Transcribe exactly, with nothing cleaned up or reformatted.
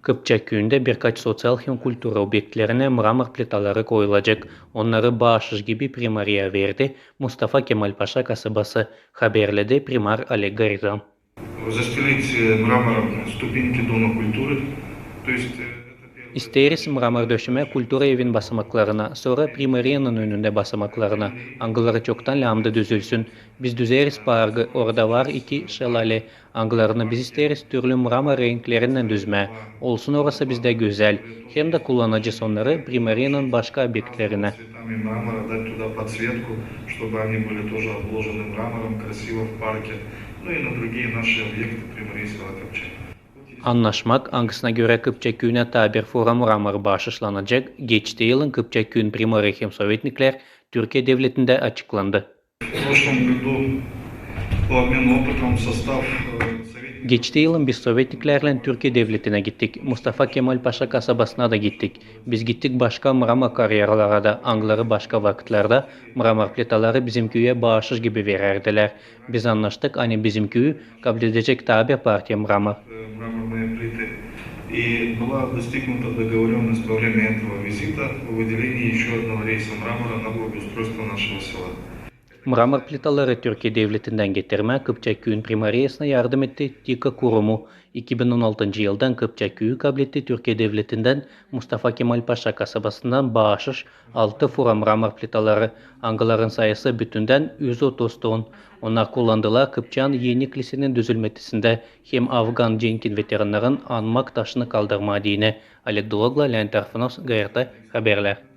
Kıpçak küüyündä birkaç soţial hem kultura obektlerinä mramor plitaları koyulacek. Onnarı baaşış gibi primariya verdi Mustafa Kemal Paşa kasabası. Haberledä primar Oleg Garizan. Застелить мрамором ступеньки Дома культуры. То есть, э, это первое. İsteeriz mramor döşemää kultura evin basamaklarına, sora primariyanın önündä basamaklarına, angıları çoktan lääzımdı düzülsün. Biz düzeriz parkı, orada var iki şelalä, angılarını biz isteeriz türlü mramor renklerinnän düzmää. Olsun orası bizdä gözäl. Hem dä kullanacez onnarı primariyanın başka obektlerinä. Цветами мрамора дать туда подсветку, чтобы они были тоже обложены мрамором красиво в парке. Ну и на другие наши объекты Приморья и села Кыпчак. Annaşmak, angısına görä Kıpçak küüyünä taa bir fura mramor baaşışlanacek, geçti yılın Kıpçak küüyün primarı hem sovetniklär Türkiye devletindä açıklandı. В прошлом году по обмену опытом в состав, э, советников. Geçti yılın biz sovetniklärlän Türkiye devletinä gittik, Mustafa Kemal Paşa kasabasına da gittik. Biz gittik başka mramor kareralara da, angıları başka vakıtlarda mramor plitaları bizim küüyä baaşış gibi verärdilär. Biz annaştık, ani bizim küüyü kabledecek taa bir partiya mramor. Э, мраморные плиты. И была достигнута договорённость во время этого визита о выделении ещё одного рейса мрамора на благоустройство нашего села. Mramor plitaları Türkiye devletindän getirmää Kıpçak küüyün primariyasına yardım etti TİKA kurumu. İki bin on altıncı yıldan Kıpçak küüyü kabletti Türkiye devletindän Mustafa Kemal Paşa kasabasından baaşış altı fura mramor plitaları, angıların sayısı bütündän üz otuz ton. Onnar kullandılar Kıpçaanın Yenik lisenin düzülmäsindä hem afgan cenkin veterannarın anmak taşını kaldırmaa deyni. Oleg Dulogla, Leonid Tarfunos, GRT Haberlär.